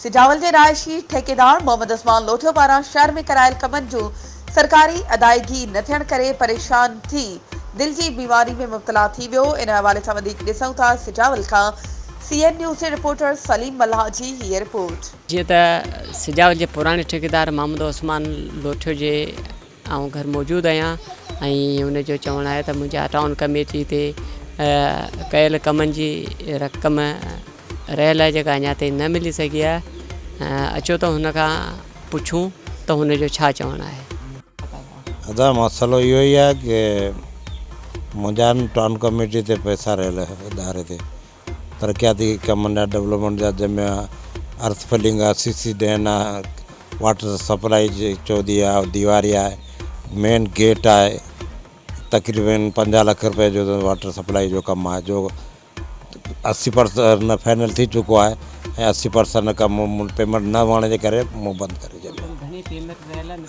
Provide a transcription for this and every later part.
سجاول جي رهائشي ٺيڪيدار محمد عثمان لوٺيو پاران شهر ۾ ڪرايل ڪمن جون سرڪاري ادائيگي نه ٿيڻ ڪري پريشان ٿي دل جي بيماري ۾ مبتلا ٿي ويو ان حوالي سان وڌيڪ ڏسون ٿا سجاول کان سي اين نيوز جي رپورٽر سليم ملاح جي هيء رپورٽ. جيئن ته سجاول جي پراڻي ٺيڪيدار محمد عثمان لوٺيو جي آئون گهر موجود آهيان ۽ ان جو چوڻ آهي ته منهنجا ٽائون ڪميٽي تي ڪيل ڪمن جي رقم رهيل آهي جيڪا اڃا تائين نه ملي سگهي آهي اچو ته هن کان پڇون ته هن جو ڇا چوڻ آهي. ادا مسئلو اهو ئي آهي ڪي منهنجا ٽائون ڪميٽي تي پئسا رهيل اداري تي ترقياتي ڪمن جا ڊولپمينٽ جا جنهن ۾ ارٿ فلنگ آ سي سي ڊين آ واٽر سپلائي جي چودي آ ديواري آهي مين گيٽ آهي تقريبن 50 لک روپئي جو واٽر سپلائي جو ڪم آهي جو 80 پرسنٽ فائنل ٿي چڪو آهي ۽ 80 پرسنٽ ڪم پيمنٽ نه هئڻ جي ڪري مون بند ڪري ڇڏيو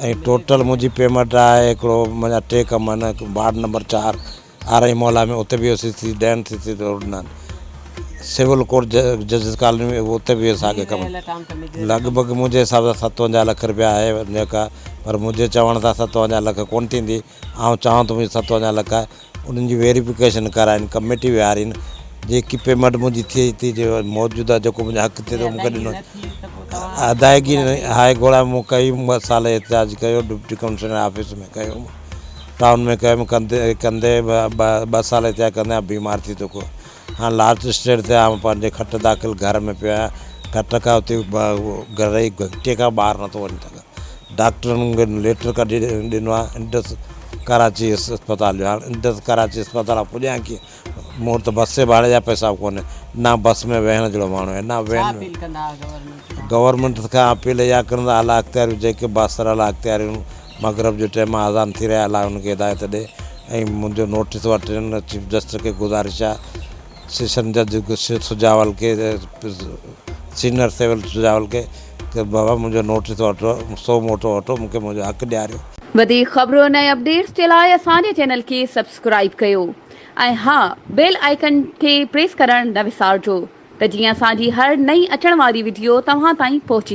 ۽ ٽوٽل منهنجي پيمنٽ آهي هڪڙو منهنجا ٽي ڪم آهن وارڊ نمبر 4 آرائي محلا ۾ اتي به سي سي ڊين سي سي روڊ نه سول ڪورٽ ججز ڪالوني ۾ اتي به ساڳي ڪم لڳ ڀڳ منهنجي حساب سان 57 لک روپيا آهي جيڪا پر منهنجي چوڻ سان 57 لک ڪونه ٿيندي آئون چاهان ٿو منهنجي 57 لک آهي انهن جي ويريفڪيشن ڪرائين ڪميٽي ويهارين جيڪي پيمنٽ منهنجي ٿئي ٿي جي موجوده جيڪو منهنجو حق ٿئي ٿو مونکي ڏنو ادائگي هاء گوڙا مون ڪئي سال احتجاج ڪيو ڊپٽي ڪمشنر آفيس ۾ ڪيو ٽائون ۾ ڪيم ڪندي ڪندي ٻه سال ٿيا ڪندي آئون بيمار ٿي چڪو هاڻ لارج اسٽيٽ تي آئون پنهنجي کٽ داخل گهر ۾ پيو آهيان کٽ کان اٿي گهر جي گهٽي کان ٻاهر نٿو وڃي سگهان ڊاڪٽرن مونکي ليٽر ڪڍي ڏنو آهي انڊس ڪراچي اسپتال جو هاڻ انڊس ڪراچي اسپتال آئون پڄان ڪيئن مون وٽ ته بس جي ڀاڙي جا پئسا به ڪونهي نه بس ۾ ويهڻ جهڙو ماڻهو آهي نه وين ۾ گورنمينٽ کان اپيل اها ڪرندا اعليٰ اختياريون جيڪي بااثر اعليٰ اختياريون مغرب جو ٽيم آ اذان ٿي رهي آ الله ان کي هدايت ڏي ۽ منهنجو نوٽيس وٺن چيف جسٽس کي گذارش آ سيشن جج سجاول کي سينئر سول سجاول کي ته بابا منهنجو نوٽيس وٺو سو موٽو وٺو مونکي منهنجو حق ڏياريو. وڌيڪ خبرن ۽ اپڊيٽس جي لاء اسان جي چينل کي سبسڪرائيب ڪيو ۽ ها بيل آئيڪن کي پريس ڪرڻ نه وسارجو ته جيئن اسان جي هر نئين اچڻ واري وڊيو توهان تائين پهچي.